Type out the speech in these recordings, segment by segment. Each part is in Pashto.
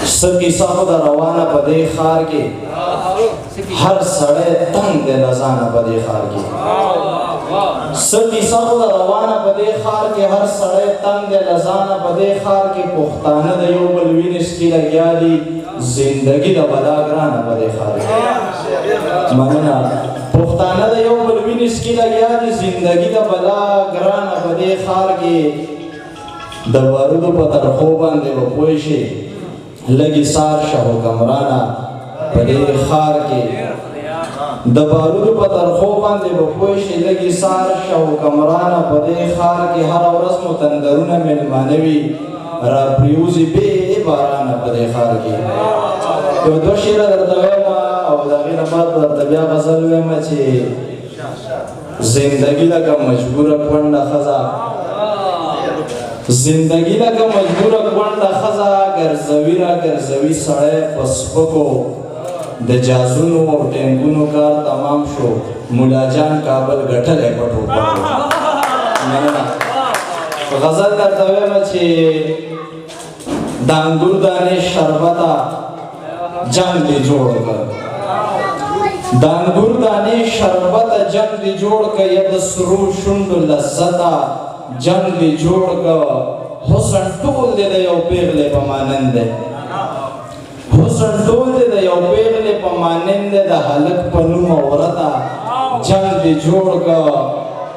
څه کیسه خو ده روانه په دې ښار کې، هر سړی تنګ دی له ځانه په دې ښار کې. څه کیسه خو ده روانه په دې ښار کې، هر سړی تنګ دی له ځانه په دې ښار کې. پښتانه د یو بل وینې څکي لګیا دي، زندګي د بلا ګرانه په دې ښار کې. مننه. پښتانه د یو بل وینې څکي لګیا دي، زندګي د بلا ګرانه په دې ښار کې. د بارودو په ترخو باندې به پوه شي، لږې سار شه حکمرانه په دې ښار کې. د بارودو په ترخو باندې به پوه شي، لږې سار شه حکمرانه په دې ښار کې. هره ورځ مو تندرونه مېلمانه وي، را پرېوځي بې بارانه په دې ښار کې. یو دوه شعره درته وایم او د هغې نه بعد به درته بیا غزل وایم چې زندگی لکه مجبوره کونډه ښځه، زندگی لکه مجبوره کونډه ښځه، ګرځوي را ګرځوي سړی په سپکو. د جازونو او ټینګونو کار تمام شو، مولا جان کابل ګټلی په ټوپکو. مننه. غزل درته وایم چې د انګور دانې شربته جنګ دې جوړ کړ، د انګور دانې شربته جنګ دې جوړ کړ، یا د سرو شونډو لذته جنګ دې جوړ کړ. حسن ټول دې د یو پیغلې په مانند دی، حسن ټول دې د یو پیغلې په مانند دی، د هلک په نوم عورته جنګ دې جوړ کړ.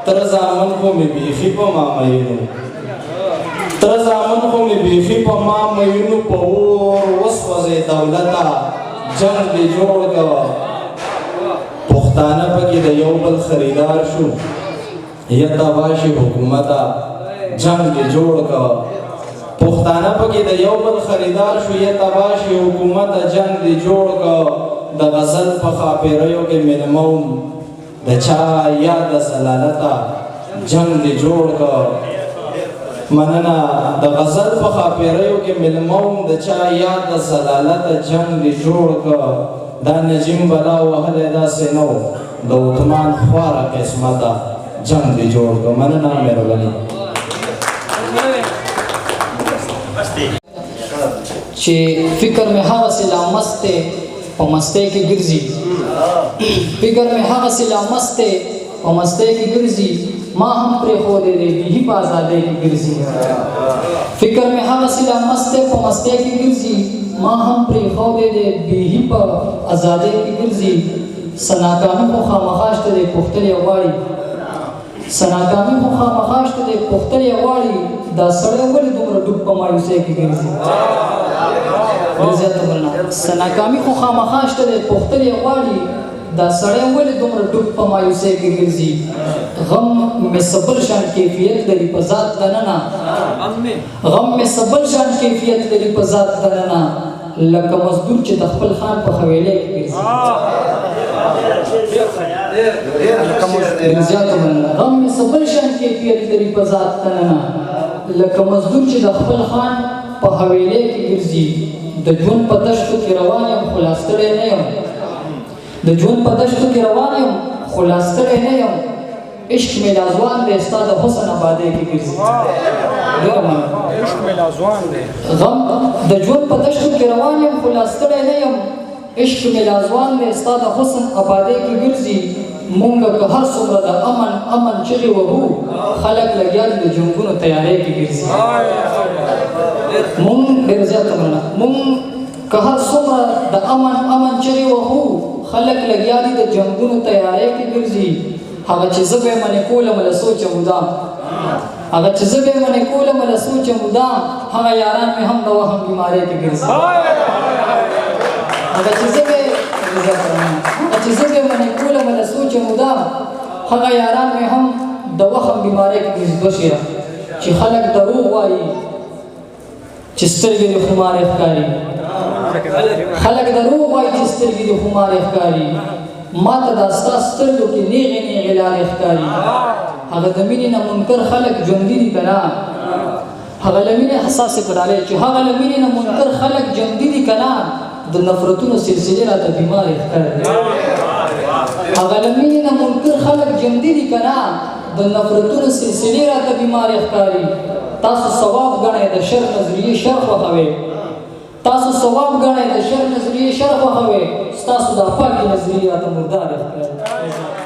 تر زامن خو مې بیخي په ما میینو، تر زامن خو مې بیخي په ما میینو، په اور وسوځې دولته جنګ دې جوړ کړ. پښتانه پکې د یو بل خریدار شو، یا تباشي حکومته جنګ دې جوړ کړ. پښتانه پکې د یو بل خریدار شو، یا تباشي حکومته جنګ دې جوړ کړ. د غزل په ښاپېریو کې مېلمه وم، د چا یاد زلالته جنګ دې جوړ کړ. مننه. د غزل په ښاپېریو کې مېلمه وم، د چا یاد زلالته جنګ دې جوړ کړ. دا نجیم بلا وهلی داسې نه و، د عثمان خواره قسمته جنګ دې جوړ کړ. مننه، مهرباني. چې فکر مې هغسې لا مست دی په مستۍ کې ګرځي، فکر مې هغسې لا مست دی په مستۍ کې ګرځي، ما هم پرېښودی دی بیخي په ازادۍ کې ګرځي. فکر مې هغسې لا مست دی په مستۍ کې ګرځي، ما هم پرېښودی دی بیخي په ازادۍ کې ګرځي. څه ناکامي خو خامخا شته دی پوښتل یې غواړي، څه ناکامي خو خامخا شته دی پوښتل یې غواړي، دا سړی ولې دومره ډوب په مایوسۍ کې ګرځي؟ ډېر زیاته مننه. څه ناکامي خو خامخا شته دی پوښتل یې غواړي، دا سړی ولې دومره ډوب په مایوسۍ کې ګرځي؟ غم مې څه بل شان کیفیت لري په ذات دننه، غم مې څه بل شان کیفیت لري په ذات دننه، لکه مزدور چې د خپل خان په حویلۍ کې ګرځي. ډېر زیاته مننه. غم مې څه بل شان کیفیت لري په ذات دننه، لکه مزدور چې د خپل خان په حویلۍ کې ګرځي. د ژوند په دښتو کې روان یم خو لا ستړی نه یم، د ژوند په دښتو کې روان یم خو لا ستړی نه یم، عشق مې لا ځوان دی ستا د حسن آبادۍ کې ګرځي. ډېره مننه. عشق مې لا ځوان دی. غم د ژوند په دښتو کې روان یم خو لا ستړی نه یم، عشق مې لا ځوان دی ستا د حسن آبادۍ کې ګرځي. مونږ که هر څومره د امن امن چغې وهو، خلک لګیا دي د جنګونو تیارۍ کې ګرځي. مونږ ډېر زیاته مننه. مونږ که هر څومره د امن امن چغې وهو، خلک لګیا دي د جنګونو تیارۍ کې ګرځي. هغه چې زه به یې منې کولم له سوچه مدام، هغه چې زه به یې منې کولم له سوچه مدام، هغه یاران مې هم د وهم بیمارۍ کې ګرځي. هغه چې زه به هغه چې زه به یې منې کولم له سوچه مدام، هغه یاران مې هم د وهم بیمارۍ کې ګرځي. دوه شعره چې خلک دروغ وایي چې سترګې دې خمارې ښکاري، خلک دروغ وایي چې سترګې دې خمارې ښکاري، ما ته دا ستا سترګو کې نیغې نیغې لارې ښکاري. هغه د مینې نه منکر خلک ژوندي دي که نه، هغه له مینې حساسې په ډالۍ چې هغه له مینې نه منکر خلک ژوندي دي که نه، د نفرتونو سلسلې راته بیمارې ښکاري. هغه له مینې نه منکر خلک ژوندي دي که نه، د نفرتونو سلسلې راته بیمارې ښکاري. تاسو ثواب ګڼئ د شر نظریې شر خوښوئ، تاسو ثواب ګڼئ، د شر نظریې شر خوښوئ، ستاسو دا پاکې نظریې راته مردارې ښکاري.